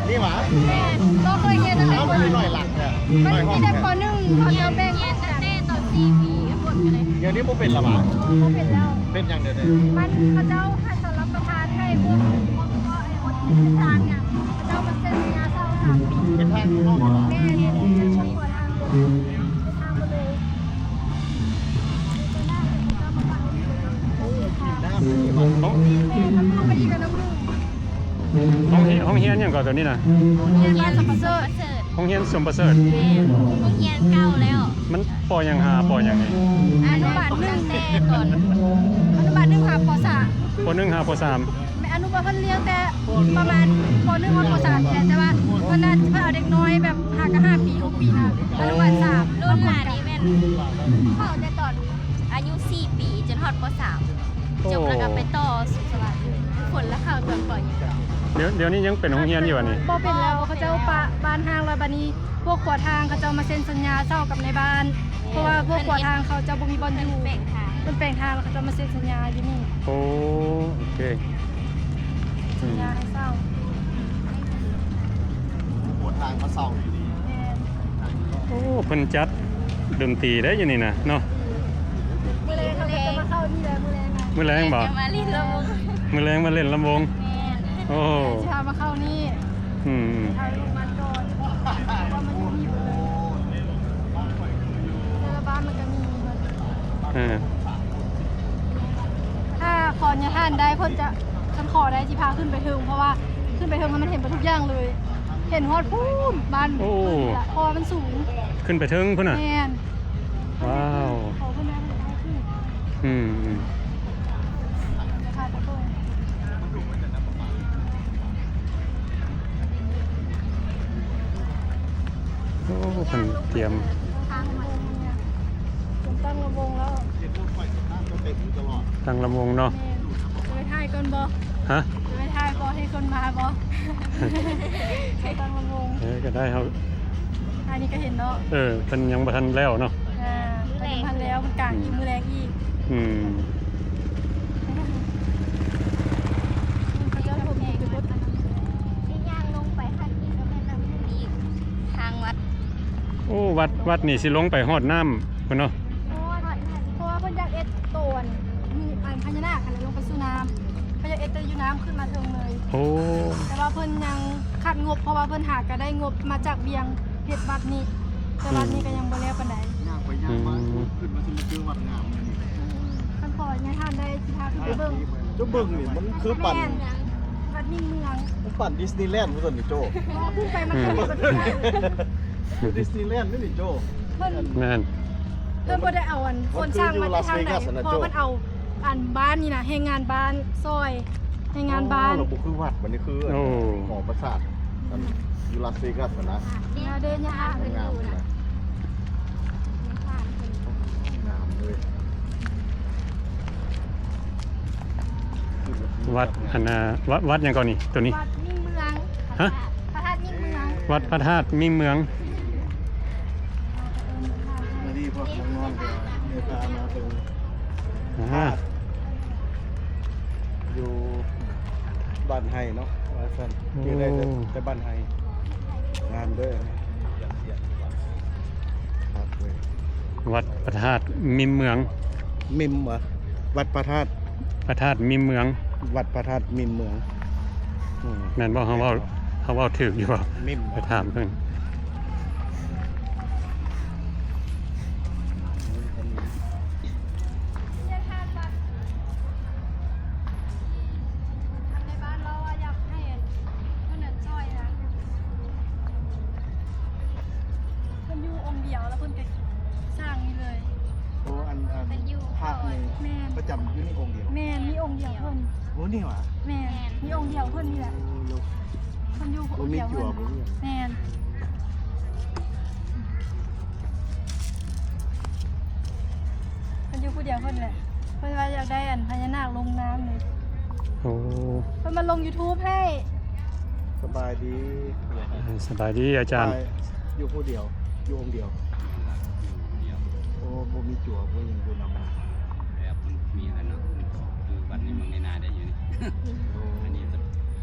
ນີ້ຫວາ? ແມ່ນ ບໍ່ເຄີຍຮຽນ ເອົ້າ ມັນໜ້ອຍຫຼັງແທ້ ມັນມີແຕ່ ປ.ໜຶ່ງ ເຂົາເຈົ້າແບ່ງ ຮຽນຕັ້ງແຕ່ຕອນສີ່ປີ ປະຖົມກໍໄດ້. ດຽວນີ້ບໍ່ເປັນລະຫວາ? ບໍ່ເປັນແລ້ວ. ເປັນຫຍັງດຽວນີ້? ມັນ ເຂົາເຈົ້າໃຫ້ສຳລັບປະທານໃຫ້ພວກ ພວກ ພວກໄອ້ຄົນເປັນທາງຫຍັງ ເຂົາເຈົ້າມາເຊັນສັນຍາເຊົ່າສາມປີ. ເປັນທາງນອກເນາະ? ແມ່ນ ເປັນທາງ ເປັນທາງເບິດເລີຍ. ໂອ້ ກິນນ້ຳນີ້ຫວາ? ແມ່ນ ເຂົ້າໄປອີກແລ້ວນະ. ໂຮງຮຽນ ໂຮງຮຽນຫຍັງເກາະໂຕນີ້ນະ? ໂຮງຮຽນບ້ານສົມປະເສີດ. ໂຮງຮຽນສົມປະເສີດ. ແມ່ນ ໂຮງຮຽນເກົ່າແລ້ວ. ມັນ ປໍຫຍັງຫາປໍຫຍັງນີ້? ອະນຸບານໜຶ່ງ ຕັ້ງແຕ່ຕອນ ອະນຸບານໜຶ່ງຫາປໍສາມ. ປໍໜຶ່ງຫາປໍສາມ. ແມ່ນ ອະນຸບານ ເພິ່ນລ້ຽງແຕ່ປະມານປໍໜຶ່ງຮອດປໍສາມນີ້ແຫຼະ ແຕ່ວ່າເພິ່ນນະ ເພິ່ນເອົາເດັກນ້ອຍແບບຫ້າ ກໍຫ້າປີ ຫົກປີນະ ອະນຸບານສາມ. ລູກຫຼານນີ້ແມ່ນເຝົ້າແຕ່ຕອນອາຍຸສີ່ປີ ຈົນຮອດປໍສາມ. ໂອ້ ຈົບແລ້ວກໍໄປຕໍ່ສຸກສະຫວັດ ຝົນລະເຂົ້າຕອນປໍຫຍັງ. ດຽວ ດຽວນີ້ຍັງເປັນໂຮງຮຽນຢູ່ຫວານີ້? ບໍ່ເປັນແລ້ວ ເຂົາເຈົ້າປະບ້ານຮ້າງແລ້ວ. ບາດນີ້ພວກຂົວທາງເຂົາເຈົ້າມາເຊັນສັນຍາເຊົ່າກັບນາຍບ້ານ ເພາະວ່າພວກຂົວທາງເຂົາເຈົ້າບໍ່ມີບ່ອນຢູ່ ເພິ່ນແປງທາງ ເພິ່ນແປງທາງແລ້ວເຂົາເຈົ້າມາເຊັນສັນຍາຢູ່ນີ້. ໂອ້ ໂອເຄ ສັນຍາໃຫ້ເຊົ່າ ອືມ ຫົວທາງມາເຊົ່າຢູ່ນີ້. ແມ່ນ ໂອ້ ເພິ່ນຈັດດົນຕີໄດ້ຢູ່ນີ້ນະເນາະ. ມື້ແລງເຂົາກໍຈະມາເຂົ້ານີ້ແຫຼະ ມື້ແລງນະ. ມື້ແລງບໍ? ຈະມາຫຼິ້ນລຳວົງ ມື້ແລງມາຫຼິ້ນລຳວົງ. ແມ່ນ ໂອ້ ຊິພາມາເຂົ້ານີ້. ອືມ ຖ່າຍຮູບມາກ່ອນ ເພາະວ່າມັນຢູ່ນີ້ເບິດເລີຍ ແຕ່ລະບ້ານມັນກໍມີເບິດ. ເອີ ຖ້າຂໍອະນຸຍາດທ່ານໄດ້ ເພິ່ນຈະ ຄັນຂໍໄດ້ຊິພາຂຶ້ນໄປເທິງ ເພາະວ່າຂຶ້ນໄປເທິງແລ້ວມັນເຫັນເບິດທຸກຢ່າງເລີຍ ເຫັນຮອດພຸ້ນບ້ານ. ໂອ້ ເພິ່ນລະ ເພາະວ່າມັນສູງ ຂຶ້ນໄປເທິງພຸ້ນນະ. ແມ່ນ ວ້າວ ຂໍເພິ່ນໄດ້ ເພິ່ນຈະໃຫ້ຂຶ້ນ. ອືມ ອືມ ໂອ້ ເພິ່ນຕຽມ ຕັ້ງລຳວົງແລ້ວ ຕັ້ງລຳວົງເນາະ. ແມ່ນ ຈະໄປຖ່າຍກ່ອນບໍ່? ຮະ? ຈະໄປຖ່າຍບໍ່? ໃຫ້ຄົນມາບໍ່? ຕັ້ງລຳວົງ ເອີ ກໍໄດ້ ເຮົາ ອັນນີ້ກໍເຫັນເນາະ. ເອີ ເພິ່ນຍັງບໍ່ທັນແລ້ວເນາະ. ອ່າ ເພິ່ນຍັງບໍ່ທັນແລ້ວ ເພິ່ນກາງອີກ ມື້ແລງອີກ. ອືມ ເຂົາເຈົ້າຖົມອີກ ຍ່າງລົງໄປຫັ້ນອີກກໍແມ່ນນ້ຳອີກ ທາງວັດ. ໂອ້ ວັດ ວັດນີ້ຊິລົງໄປຮອດນ້ຳພຸ້ນເນາະ. ຮອດ ຮອດນັ້ນ ເພາະວ່າເພິ່ນຢາກເຮັດໂຕອັນ ມີອັນພະຍານາກຫັ້ນລະ ລົງໄປສູ່ນ້ຳ ເພິ່ນຢາກເຮັດແຕ່ຢູ່ນ້ຳຂຶ້ນມາເທິງເລີຍ. ໂອ້ ແຕ່ວ່າເພິ່ນຍັງຂາດງົບ ເພາະວ່າເພິ່ນຫາກໍໄດ້ງົບມາຈາກວຽງເຮັດວັດນີ້ ແຕ່ວັດນີ້ກໍຍັງບໍ່ແລ້ວປານໃດ. ອືມ ຍ່າງໄປຍ່າງມາ ອືມ ຂຶ້ນມາຊິມາເຈີວັດງາມນີ້. ຄັນຂໍອະນຸຍາດທ່ານໄດ້ ຊິພາຂຶ້ນໄປເບິ່ງ. ເຈົ້າເບິ່ງນີ້ ມັນຄືປັ້ນ ແມ່ນຫຍັງ ວັດຍິງເມືອງ ມັນປັ້ນດິສນີແລນພຸ້ນນີ້ໂຈ້. ຂຶ້ນໄປມັນ ອືມ ຄືດິສນີແລນເດ້ນີ້ໂຈ້. ເພິ່ນ ແມ່ນ ເພິ່ນບໍ່ໄດ້ເອົາອັນ ຄົນສ້າງມາແຕ່ທາງໃດ ເພາະວ່າເພິ່ນເອົາອັນບ້ານນີ້ນະ ແຮງງານບ້ານຊ່ອຍ ໃນງານບ້ານ ໂອ້ ລະບໍ່ຄືວັດ ບັດນີ້ຄື ໂອ້ ຫໍປາສາດ ອັນຢູ່ລາສເວກັສຫັ້ນນະ. ແນວເດີນຍາກ ງາມນະ ງາມເລີຍ. ວັດອັນນ່າ ວັດ ວັດຫຍັງກ່ອນນີ້ ໂຕນີ້? ວັດມິ່ງເມືອງ. ຮະ? ພະທາດມິ່ງເມືອງ. ວັດພະທາດມິ່ງເມືອງ. ມື້ນີ້ພວກນ້ອງໆ ກໍໄດ້ພາມາເບິ່ງ ອ່າ ຢູ່ບ້ານໄຮ່ເນາະ ວ່າຊັ້ນ. ໂອ້ ຢູ່ໄດ້ແຕ່ ແຕ່ບ້ານໄຮ່ ງາມເດີ. ວັດພະທາດມິ່ງເມືອງ. ມິ່ງຫວາ? ວັດພະທາດ ພະທາດມິ່ງເມືອງ. ວັດພະທາດມິ່ງເມືອງ. ອືມ ແມ່ນບໍ່? ເຮົາເວົ້າ ເຮົາເວົ້າຖືກຢູ່ບໍ່? ມິ່ງຫວາ? ໄປຖາມເພິ່ນ. ໃນບ້ານເຮົາວ່າຢາກໃຫ້ເພິ່ນນັ້ນຊ່ອຍນະ ເພິ່ນຢູ່ອົງດຽວ ແລ້ວເພິ່ນກໍສ້າງນີ້ເລີຍ. ໂອ້ ອັນ ອັນ ເພິ່ນຢູ່ພະນີ້ ແມ່ນ ປະຈຳຢູ່ນີ້ອົງດຽວ. ແມ່ນ ມີອົງດຽວເພິ່ນ. ໂອ້ ນີ້ຫວາ? ແມ່ນ ແມ່ນ ມີອົງດຽວເພິ່ນນີ້ແຫຼະ. ໂອ້ ເພິ່ນຢູ່ອົງດຽວເພິ່ນ. ແມ່ນ ເພິ່ນຢູ່ຜູ້ດຽວເພິ່ນແຫຼະ. ເພິ່ນວ່າຢາກໄດ້ອັນພະຍານາກລົງນ້ຳນີ້. ໂອ້ ເພິ່ນມາລົງຢູທູບໃຫ້. ສະບາຍດີ ເອີ ສະບາຍດີອາຈານ. ຢູ່ຜູ້ດຽວ ຢູ່ອົງດຽວ. ໂອ້ ບໍ່ມີຈົວ ບໍ່ຫຍັງຢູ່ນຳ. ແບບມັນມີແລ້ວເນາະ ຄືວັດນີ້ມັນໃນນາໄດ້ຢູ່ນີ້. ໂອ້ ອັນນີ້ເ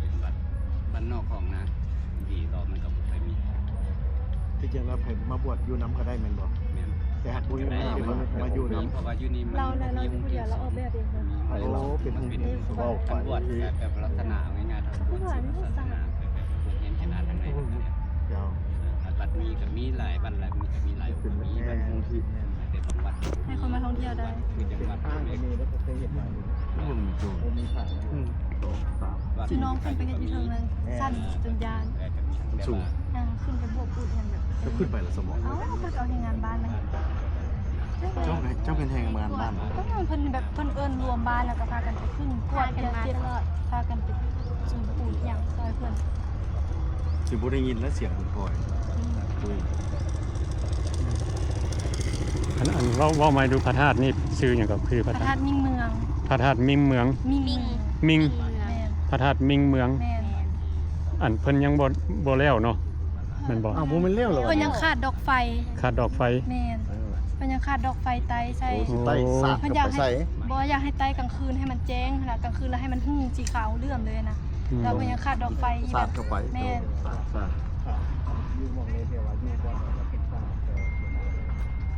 ປັນວັດບ້ານນອກຂອງນາ ທີ່ລອບມັນກໍບໍ່ຄ່ອຍມີ. ທີ່ຈິງແລ້ວໃຜມາບວດຢູ່ນຳກໍໄດ້ແມ່ນບໍ່? ແມ່ນ ແຕ່ຫາກບໍ່ມີ ມາຢູ່ນຳ ເພາະວ່າຢູ່ນີ້ມັນ ເຮົາ ເຮົາຢູ່ຜູ້ດຽວ ເຮົາອອກແບບເອງ. ໂອ້ ເປັນ ເປັນ ເປັນ ເວົ້າໄປ ການບວດແບບ ແບບລັກສະນະ ເອົາງ່າຍໆ ທາງບວດ ສິນ ສາສະໜາ ແບບ ແບບ ແບບເຮັດງານທາງໃນ. ເຈົ້າ ວັດມີກໍມີຫຼາຍວັດ ແລ້ວມີ ກໍມີຫຼາຍອົງ ກໍມີວັດ ແຕ່ບາງວັດ ໃຫ້ຄົນມາທ່ອງທ່ຽວໄດ້ ຄືຈັງຫວັດ ເບິ່ງຢູ່ ບໍ່ມີພະຢູ່ ອືມ ສອງ ສາມ ຊິນ້ອງຂຶ້ນໄປເຮັດຢູ່ເທິງນັ້ນ ຊັ້ນຈົນຢ້ານ ມັນສູງ. ອ່າ ຂຶ້ນໄປບວກປູດຫຍັງແບບ ເຈົ້າຂຶ້ນໄປແລ້ວສະບໍ່? ເອົ້າ ເພິ່ນເອົາແຮງງານບ້ານນະ. ເຈົ້າ ເຈົ້າເປັນແຮງງານບ້ານບໍ່? ເພິ່ນແບບ ເພິ່ນເອີ້ນລວມບ້ານ ແລ້ວກໍພາກັນໄປຂຶ້ນກວດ ພາກັນມາຕະຫຼອດ ພາກັນໄປສູງປູດຫຍັງຊ່ອຍເພິ່ນ. ຊິບໍ່ໄດ້ຍິນແລ້ວສຽງເພິ່ນຄ່ອຍ. ອືມ ອັນ ອັນ ເວົ້າ ເວົ້າໃໝ່ດູ ພະທາດນີ້ຊື່ຫຍັງກໍ? ຄືພະທາດ ພະທາດມິ່ງເມືອງ. ພະທາດມິ່ງເມືອງ. ມິ່ງ ມິ່ງ ແມ່ນ ພະທາດມິ່ງເມືອງ. ແມ່ນ ອັນເພິ່ນຍັງບໍ່ ບໍ່ແລ້ວເນາະ ແມ່ນບໍ່? ອ້າວ ບໍ່ແມ່ນແລ້ວເລີຍຫວາ? ເພິ່ນຍັງຂາດດອກໄຟ. ຂາດດອກໄຟ. ແມ່ນ ເອີ ເພິ່ນຍັງຂາດດອກໄຟໄຕ້ໃສ່. ໂອ້ ຊິໄຕ້ສາດ ເພິ່ນຢາກໃຫ້ ບໍ່ ຢາກໃຫ້ໄຕ້ກາງຄືນໃຫ້ມັນແຈ້ງຫັ້ນນະ ກາງຄືນແລ້ວໃຫ້ມັນຫຸ່ງສີຂາວເຫຼື້ອມເລີຍນະ. ອືມ ແລ້ວເພິ່ນຍັງຂາດດອກໄຟອີກ. ສາດເຂົ້າໄປ. ແມ່ນ ສາດ ສາດ ຢູ່ໝ່ອງໃດທີ່ວ່າຢູ່ບ່ອນໃດກໍເປັນສາດ ເພິ່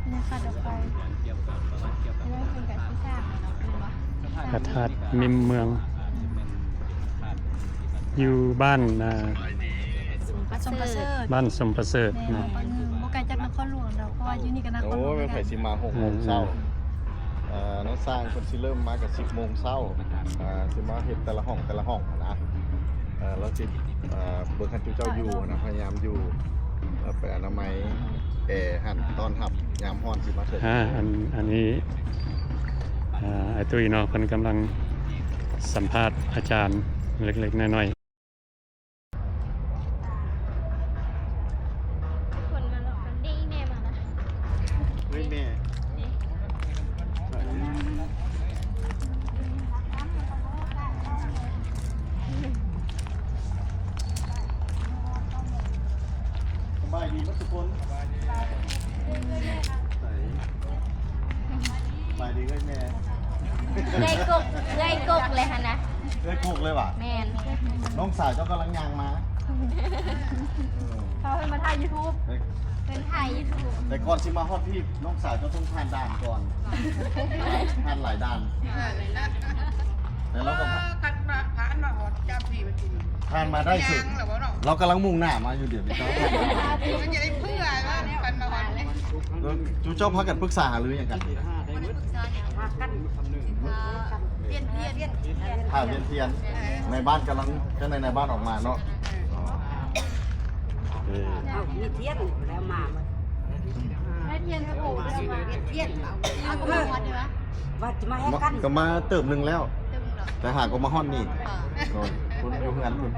ນຍັງຂາດດອກໄຟ. ພະທາດມິ່ງເມືອງ ຢູ່ບ້ານ ອ່າ ສົມປະເສີດ ບ້ານສົມປະເສີດ. ແມ່ນ ເນາະ ບໍ່ໄກຈາກນະຄອນຫຼວງດອກ ເພາະວ່າຢູ່ນີ້ກໍນະຄອນຫຼວງ. ໂອ້ຍ ແມ່ນ ໃຜຊິມາຫົກໂມງເຊົ້າ. ເອີ ນ້ອງຊ່າງເພິ່ນຊິເລີ່ມມາກໍສິບໂມງເຊົ້າ ອ່າ ຊິມາເຮັດແຕ່ລະຫ້ອງ ແຕ່ລະຫ້ອງຫັ້ນນະ. ເອີ ລາວຊິ ເອີ ເບິ່ງຄັນເຈົ້າຢູ່ຫັ້ນນະ ພະຍາຍາມຢູ່ ເອີ ໄປອະນາໄມແອຫັ້ນ ຕ້ອນຮັບຍາມຮ້ອນຊິມາເຖິງ. ອ່າ ອັນ ອັນນີ້ ອ່າ ອ້າຍຕຸ້ຍເນາະ ເພິ່ນກຳລັງສຳພາດອາຈານເລັກໆນ້ອຍໆ. ຄົນມາເລາະກັນເດ້ ອີ່ແມ່ມາລະ. ເຮີ້ຍແມ່ ສະບາຍດີເບິດທຸກຄົນ. ສະບາຍດີ. ສະບາຍດີເອື້ອຍແມ່. ເອື້ອຍກົກ ເອື້ອຍກົກເລີຍຫັ້ນນະ. ເອື້ອຍກົກເລີຍຫວາ? ແມ່ນ. ນ້ອງສາວເຈົ້າກຳລັງຍ່າງມາ. ເອີ ພາເພິ່ນມາຖ່າຍຢູທູບ. ເພິ່ນຖ່າຍຢູທູບ. ແຕ່ກ່ອນຊິມາຮອດພີ້ ນ້ອງສາວເຈົ້າຕ້ອງຜ່ານດ່ານກ່ອນ. ຜ່ານຫຼາຍດ່ານ. ແລ້ວເຮົາກໍ ເອີ ຄັນວ່າຜ່ານມາຮອດຈາກພີ້ ຜ່ານມາໄດ້ເສີຍ. ລາວກຳລັງມຸ່ງໜ້າມາຢູ່ດຽວນີ້. ເອີ ເຈົ້າພາກັນປຶກສາຫາລືຫຍັງກັນ? ພາກັນ ພາກັນ ປ່ຽນທຽນ ພາປ່ຽນທຽນ. ເອີ ນາຍບ້ານກຳລັງ ຈັ່ງໃດນາຍບ້ານອອກມາເນາະ. ເອີ ເອົາ ມີທຽນແລ້ວມາໝົດ. ໄດ້ທຽນກັບໂອແລ້ວມາ. ທຽນ ເອົາ ກໍມາຮອດເດີ. ວ່າຈະມາແຮກກັນ ກໍມາເຕີບໜຶ່ງແລ້ວ. ແຕ່ຫາກໍມາຮອດນີ້ ໂດຍ ເພິ່ນຢູ່ເຮືອນພຸ້ນ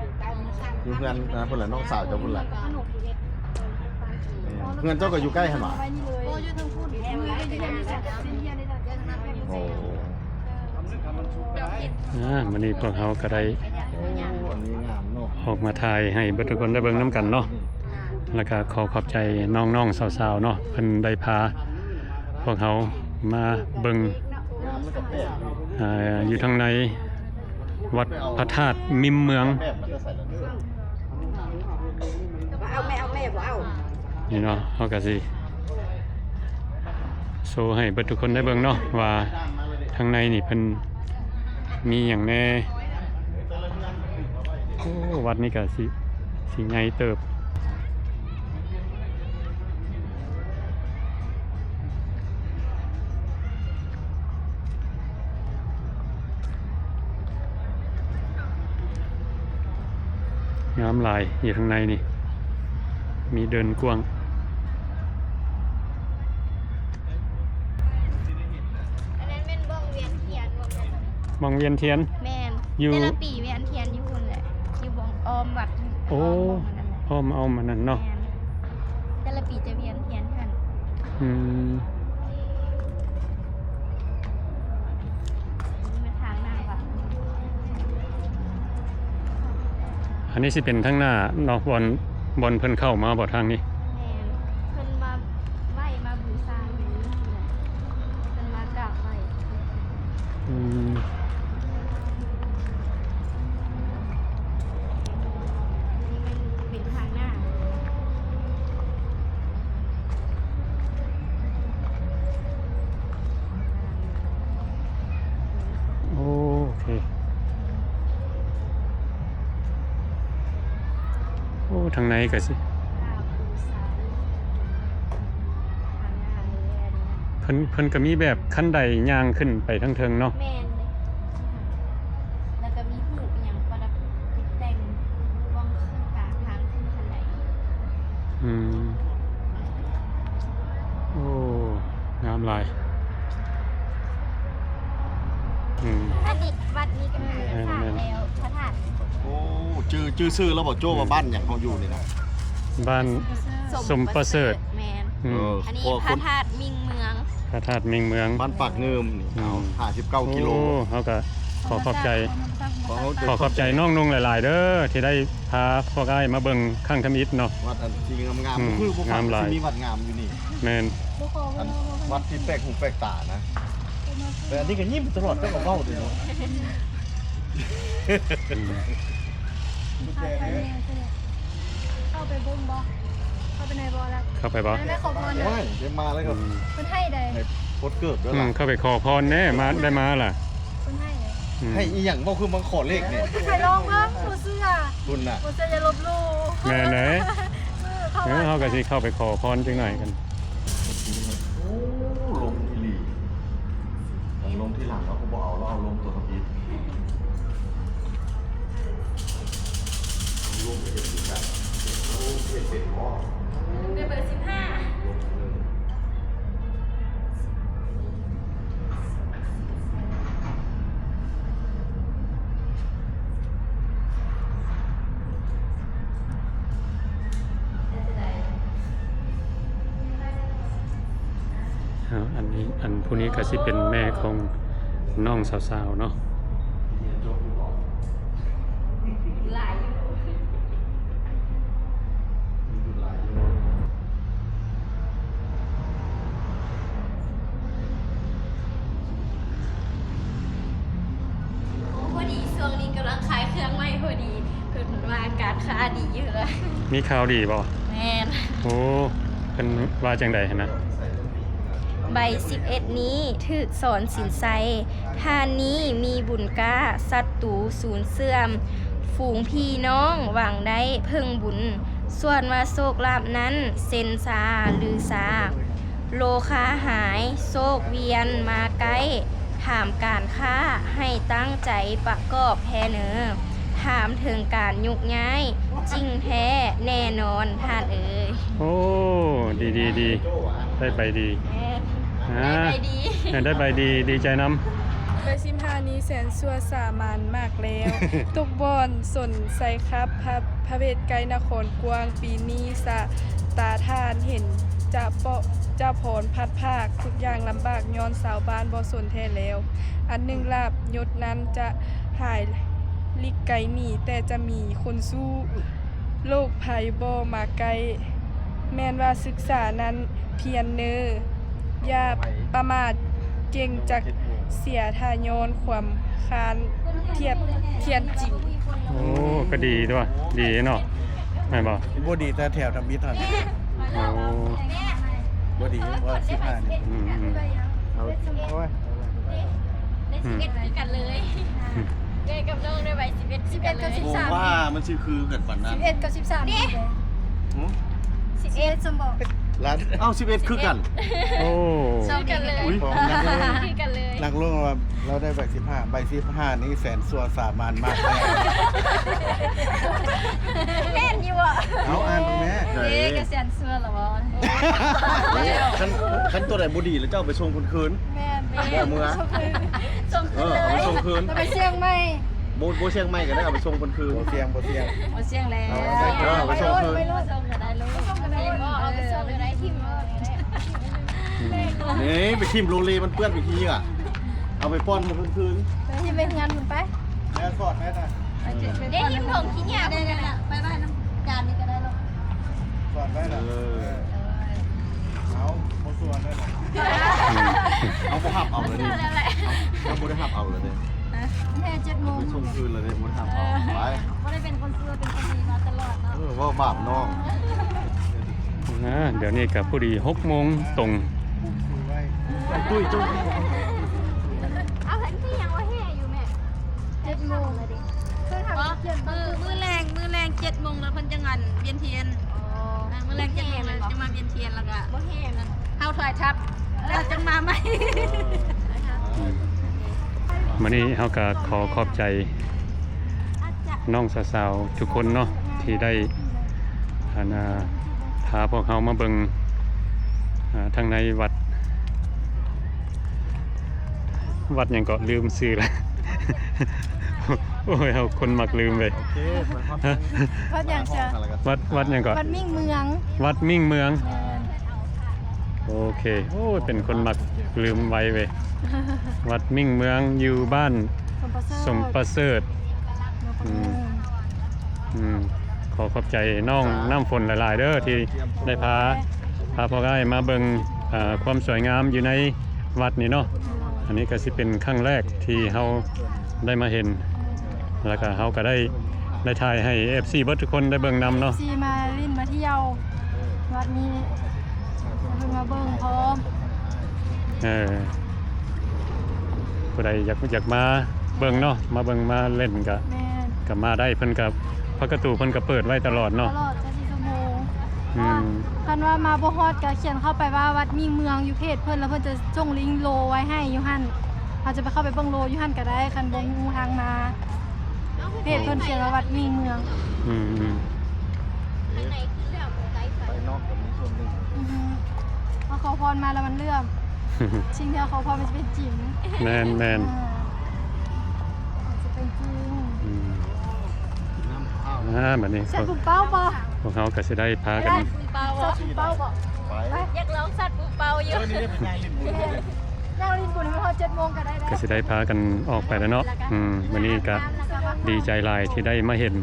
ຢູ່ເຮືອນ ອ່າ ພຸ້ນລະ ນ້ອງສາວເຈົ້າພຸ້ນລະ ເອີ ເຮືອນເຈົ້າກໍຢູ່ໃກ້ຫັ້ນຫວາ? ບໍ່ ຢູ່ທາງພຸ້ນ ໂອ້ ອ່າ ມື້ນີ້ພວກເຮົາກໍໄດ້ ໂອ້ ອັນນີ້ງາມເນາະ ອອກມາຖ່າຍໃຫ້ເບິດທຸກຄົນໄດ້ເບິ່ງນຳກັນເນາະ ແລ້ວກໍຂໍຂອບໃຈນ້ອງໆສາວໆເນາະ ເພິ່ນໄດ້ພາພວກເຮົາມາເບິ່ງ ອ່າ ຢູ່ທາງໃນວັດພະທາດມິມເມືອງ ເອົາແມ່ ເອົາແມ່ ບໍ່ເອົາ ນີ້ເນາະ ເຮົາກໍຊິໂຊໃຫ້ເບິດທຸກຄົນໄດ້ເບິ່ງເນາະ ວ່າທາງໃນນີ້ເພິ່ນມີຫຍັງແດ່. ໂອ້ ວັດນີ້ກໍຊິ ຊິໃຫຍ່ເຕີບ. ງາມຫຼາຍ ຢູ່ຂ້າງໃນນີ້ ມີເດີ່ນກວ້າງ. ອັນນັ້ນແມ່ນບ່ອນວຽນທຽນ ບ່ອນວຽນທຽນ ແມ່ນ ຢູ່ ແຕ່ລະປີວຽນທຽນຢູ່ພຸ້ນແຫຼະ ຢູ່ບ່ອນອ້ອມວັດ ໂອ້ ອ້ອມ ອ້ອມ ອ້ອມອັນນັ້ນເນາະ ແມ່ນ ແຕ່ລະປີຈະວຽນທຽນຫັ້ນ ອືມ. ອັນນີ້ຊິເປັນທາງໜ້າເນາະ ບ່ອນ ບ່ອນເພິ່ນເຂົ້າມາບໍ່ທາງນີ້? ແມ່ນ ເພິ່ນມາໄຫວ້ມາບູຊາຢູ່ນີ້ ເພິ່ນມາກາບໄຫວ້ ອືມ. ໂອເຄ ໂອ້ ທາງໃນກໍຊິ ເພິ່ນ ເພິ່ນກໍມີແບບຄັນໄດຍ່າງຂຶ້ນໄປທາງເທິງເນາະ ແມ່ນເດ້ ແລ້ວກໍມີຮູບອີ່ຫຍັງປະດັບຕົກແຕ່ງ ບ່ອນຂຶ້ນກາງທາງຂຶ້ນຄັນໄດ ອືມ. ໂອ້ ງາມຫຼາຍ ອືມ ອັນນີ້ວັດນີ້ກໍຫາສາແລ້ວ ພະທາດ ໂອ້ ຈື່ ຈື່ຊື່ແລ້ວບໍ່ໂຈ້ ວ່າບ້ານຫຍັງເຮົາຢູ່ນີ້ນະ? ບ້ານສົມປະເສີດ ແມ່ນ ອືມ ອັນນີ້ພະທາດມິງເມືອງ ພະທາດມິງເມືອງ ບ້ານປາກງື່ມນີ້ ເອົາ ຫ້າສິບເກົ້າກິໂລ ໂອ້ ເຮົາກໍຂໍຂອບໃຈ ຂໍຂອບໃຈນ້ອງນຸ່ງຫຼາຍໆເດີ ທີ່ໄດ້ ພາພວກອ້າຍມາເບິ່ງຄັ້ງທຳອິດເນາະ ວັດອັນທີ່ງາມໆ ອືມ ຄືບໍ່ຝັນວ່າຊິມີວັດງາມຢູ່ນີ້ ແມ່ນ ອັນວັດທີ່ແປກຫູແປກຕານະ ແຕ່ອັນນີ້ກໍຍິ້ມຕະຫຼອດ ເຈົ້າກໍເວົ້າເດ້ເນາະ ອືມ ເຂົ້າໄປເບິ່ງບໍ່? ເຂົ້າໄປໃນບໍ່ລະ? ເຂົ້າໄປບໍ່? ໄດ້ ໄດ້ຂໍພອນນະ ໂອ້ຍ ໄດ້ມາແລ້ວກໍ ອືມ ເພິ່ນໃຫ້ໃດ ໃຫ້ປົດເກີບເດີ ອືມ ລະ ເຂົ້າໄປຂໍພອນແດ່ ມາ ໄດ້ມາລະ ເພິ່ນໃຫ້ໃດ ອືມ ໃຫ້ອີ່ຫຍັງ? ເວົ້າຄືມາຂໍເລກນີ້ ໄປລອງເບິ່ງ ບໍ່ເຊື່ອ ພຸ້ນນະ ບໍ່ເຊື່ອຢ່າລົບຫຼູ່ ແມ່ນເດ້ ເອີ ເຮົາກໍຊິເຂົ້າໄປຂໍພອນຈັກໜ້ອຍກັນ ໂອ້ ລົງອີ່ຫຼີ ລົງທີຫຼັງ ເຮົາກໍບໍ່ເອົາ ເຮົາເອົາລົງຕົວທຳອິດ ລົງໄປເຮັດຄືກັນ ເຮັດເປັນບໍ່? ໄດ້ເບີສິບຫ້າ ລົງ ເອີ ອັນນີ້ ອັນຜູ້ນີ້ກໍຊິເປັນແມ່ຂອງນ້ອງສາວໆເນາະ ຫຼາຍຢູ່ ຫຼາຍຢູ່. ພໍດີຊ່ວງນີ້ກຳລັງຂາຍເຄື່ອງໃໝ່ພໍດີ ເພິ່ນວ່າການຄ້າດີຢູ່ ມີຂ່າວດີບໍ່? ແມ່ນ ໂອ້ ເພິ່ນວ່າຈັ່ງໃດຫັ້ນນະ? ໃບສິບເອັດນີ້ຖືກສອນສິນໄຊ ທ່ານນີ້ມີບຸນກ້າ ສັດຕູສູນເສື່ອມ ຝູງພີ່ນ້ອງຫວັງໄດ້ເພິ່ງບຸນ ສ່ວນວ່າໂຊກລາບນັ້ນເຊັນຊາ ລືຊາ ໂລຄາຫາຍ ໂຊກວຽນມາໃກ້ ຖາມການຄ້າໃຫ້ຕັ້ງໃຈປະກອບແທ້ເນີ ຖາມເຖິງການໂຍກຍ້າຍ ຈິງແທ້ແນ່ນອນທ່ານເອີຍ. ໂອ້ ດີໆໆ ໄດ້ໃບດີ ແມ່ນ ອ່າ ໄດ້ໃບດີ ແມ່ນ ໄດ້ໃບດີ ດີໃຈນຳ. ໃບສິບຫ້ານີ້ແສນຊົ່ວສາມານມາກແລ້ວ. ທຸກບ່ອນສົນໃສ່ຄັບ ພະ ພະເວດໃກ້ນະຄອນກວ້າງ. ປີນີ້ສາຕາທ່ານເຫັນຈະເປາະ ຈະພອນພັດພາກ ທຸກຢ່າງລຳບາກຍ້ອນຊາວບ້ານບໍ່ສົນແທ້ແລ້ວ. ອັນໜຶ່ງລາບຍົດນັ້ນຈະຫາຍລິກໄກໜີ ແຕ່ຈະມີຄົນສູ້ ໂລກໄພບໍ່ມາໃກ້. ແມ່ນວ່າສຶກສານັ້ນພຽນເນີ ຢ່າປະໝາດ ເກັ່ງຈັກເສຍຖ້າຍ້ອນຄວາມຄ້ານທຽບທຽນຈິງ. ໂອ້ ກໍດີຕົວະ ດີເນາະ ແມ່ນບໍ່? ບໍ່ດີແຕ່ແຖວທຳອິດຫັ້ນ. ໂອ້ ບໍ່ດີວ່າສິບຫ້ານີ້. ອືມໆ ເອົາ ໂອ້ຍ ໄດ້ສິບເອັດຄືກັນເລີຍ. ເອື້ອຍກັບນ້ອງໄດ້ໃບສິບເອັດຄືກັນເລີຍ. ບໍ່ວ່າມັນຊິຄືກັນປານນັ້ນ. ສິບເອັດກັບສິບສາມເດ້. ຫື? ສິບເອັດ ສົມບໍ່? ເອົ້າ ສິບເອັດຄືກັນ. ໂອ້ ຄືກັນເລີຍ. ອຸ້ຍ ຄືກັນເລີຍ. ນັກລົງວ່າລາວໄດ້ໃບສິບຫ້າ ໃບສິບຫ້ານີ້ແສນຊົ່ວສາມານມາກ. ແມ່ນຢູ່ບໍ່? ເອົາ ອ່ານເບິ່ງແມ້. ເດ້ ກະແສນ ເຊື່ອລະບໍ່? ຄັນ ຄັນໂຕໃດບໍ່ດີລະເຈົ້າເອົາໄປສົ່ງເພິ່ນຄືນ. ແມ່ນ ບໍ່ເມືອ ສົ່ງຄືນ ເອີ ເອົາໄປສົ່ງຄືນ. ໄປຊຽງໃໝ່ ບໍ່ ບໍ່ຊຽງໃໝ່ກໍໄດ້ ເອົາໄປສົ່ງເພິ່ນຄືນ. ບໍ່ຊຽງ ບໍ່ຊຽງ ບໍ່ຊຽງແລ້ວ. ເອີ ເອົາໄປສົ່ງຄືນ ໄປໂລດ ໄປໂລດ ໄປສົ່ງກໍໄດ້ລູກ ເອົາໄປສົ່ງກໍໄດ້ ຖິ້ມໂລດ. ນີ້ ໄປຖິ້ມໂລເລ ມັນເປື້ອນໄປຂີ້ກະ ເອົາໄປປ້ອນໃຫ້ເພິ່ນຄືນ. ຖິ້ມໄປເຮືອນພຸ້ນໄປ. ແມ່ນ ຖອດໄວ້ນະ. ໄດ້ຖິ້ມຖົງຂີ້ຫຍ້າໄດ້ ໄດ້ລະ ໄປໄວ້ນຳຈານນີ້ກໍໄດ້ລູກ. ຖອດໄວ້ນະ. ເອີ ເອົາ ບໍ່ຊວນໄດ້ລະ. ເອົາ ບໍ່ຮັບເອົາເລີຍເດ້. ເອົາ ບໍ່ໄດ້ຮັບເອົາເລີຍເດ້. ແມ່ ເຈັດໂມງ ໄປສົ່ງຄືນເລີຍເດ້ ບໍ່ໄດ້ຮັບເອົາ. ໄປ ບໍ່ໄດ້ເປັນຄົນຊົ່ວ ເປັນຄົນດີມາຕະຫຼອດເນາະ. ເອີ ເວົ້າບາບນ້ອງ. ອ່າ ດຽວນີ້ກໍພໍດີຫົກໂມງຕົງ. ຕຸ້ຍ ຕຸ້ຍ ເອົາ ເຫັນຄືຫຍັງວ່າແຫ່ຢູ່ແມ່? ເຈັດໂມງ ເພິ່ນຫາກຂຽນ ມື້ ມື້ແລງ ມື້ແລງເຈັດໂມງແລ້ວເພິ່ນຈັ່ງອັນວຽນທຽນ. ອໍ ມື້ແລງເຈັດໂມງແລ້ວຈັ່ງມາວຽນທຽນ ແລ້ວກະເຮົາຖອຍທັບແລ້ວຈັ່ງມາໃໝ່. ມື້ນີ້ເຮົາກະຂໍຂອບໃຈນ້ອງສາວໆທຸກຄົນເນາະ ທີ່ໄດ້ ອັນ ອ່າ ພາພວກເຮົາມາເບິ່ງ ອ່າ ທາງໃນວັດ ວັດຫຍັງເກາະ? ລືມຊື່ລະ. ໂອ້ຍ ເຮົາຄົນມັກລືມເວີຍ. ໂອເຄ ວັດຫຍັງຊະ? ວັດ ວັດຫຍັງເກາະ? ວັດໝິ້ງເມືອງ. ວັດໝິ້ງເມືອງ. ແມ່ນ. ໂອເຄ. ໂອ້ຍ ເປັນຄົນມັກລືມໄວເວີຍ. ວັດໝິ້ງເມືອງ ຢູ່ບ້ານສົມປະເສີດ. ສົມປະເສີດ. ອືມ ອືມ ຂໍຂອບໃຈນ້ອງນ້ຳຝົນຫຼາຍໆເດີ ທີ່ໄດ້ພາ ພາພວກອ້າຍມາເບິ່ງ ເອີ ຄວາມສວຍງາມຢູ່ໃນວັດນີ້ເນາະ. ອັນນີ້ກໍຊິເປັນຄັ້ງແລກທີ່ເຮົາໄດ້ມາເຫັນ ແລ້ວກໍເຮົາກໍໄດ້ ໄດ້ຖ່າຍໃຫ້ເອັຟຊີເບິດທຸກຄົນໄດ້ເບິ່ງນຳເນາະ. ເອັຟຊີມາຫຼິ້ນມາທ່ຽວວັດນີ້ ເພິ່ນມາເບິ່ງພ້ອມ. ເອີ ຜູ້ໃດຢາກ ຢາກມາເບິ່ງເນາະ ມາເບິ່ງມາຫຼິ້ນກະ ແມ່ນ ກະມາໄດ້. ເພິ່ນກະ ປະຕູເພິ່ນກະເປີດໄວ້ຕະຫຼອດເນາະ ຕະຫຼອດຊາວສີ່ຊົ່ວໂມງ. ອືມ ຄັນວ່າມາບໍ່ຮອດກະຂຽນເຂົ້າໄປວ່າວັດໝິ້ງເມືອງ ຢູ່ເພຈເພິ່ນ ແລ້ວເພິ່ນຈະສົ່ງລິ້ງໂລໄວ້ໃຫ້ຢູ່ຫັ້ນ. ເຮົາຈະໄປເຂົ້າໄປເບິ່ງໂລຢູ່ຫັ້ນກະໄດ້ ຄັນບໍ່ຮູ້ທາງມາ. ເພຈເພິ່ນຂຽນວ່າວັດໝິ້ງເມືອງ. ອືມ ອືມ ຂ້າງໃນຄືແລ້ວບໍ່ໄດ້ໄປ ໄປນອກກໍມີສ່ວນໜຶ່ງ. ອືມ ເຮົາຂໍພອນມາແລ້ວມັນເຫຼື້ອມ. ສິ່ງທີ່ເຮົາຂໍພອນມັນຈະເປັນຈິງ. ແມ່ນ ແມ່ນ ອ່າ ມັນຈະເປັນຈິງ. ອືມ ອ່າ ບັດນີ້ ສັດປຸງເປົ້າບໍ່? ພວກເຮົາກໍຊິໄດ້ພາກັນ ສັດປຸງເປົ້າບໍ່? ຢາກລອງສັດປຸງເປົ້າຢູ່. ເອີ ນີ້ເປັນຍາງຫຼິ້ນບຸນ ຍັງຫຼິ້ນບຸນຮອດເຈັດໂມງກໍໄດ້ເດີ. ກໍຊິໄດ້ພາກັນອອກໄປແລ້ວເນາະ. ອືມ ມື້ນີ້ກະດີໃຈຫຼາຍທີ່ໄດ້ມາເຫັນ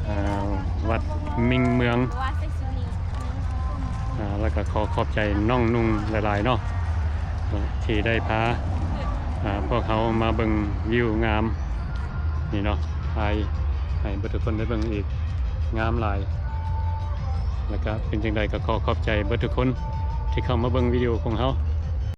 ອ່າ ວັດໝິ້ງເມືອງ ອ່າ ແລ້ວກໍຂໍຂອບໃຈນ້ອງນຸ່ງຫຼາຍໆເນາະ ທີ່ໄດ້ພາ ອ່າ ພວກເຮົາມາເບິ່ງວິວງາມນີ້ເນາະ. ຖ່າຍໃຫ້ເບິດທຸກຄົນໄດ້ເບິ່ງອີກ ງາມຫຼາຍ. ແລ້ວກະເປັນຈັ່ງໃດກໍຂໍຂອບໃຈເບິດທຸກຄົນທີ່ເຂົ້າມາເບິ່ງວິດີໂອຂອງເຮົາ.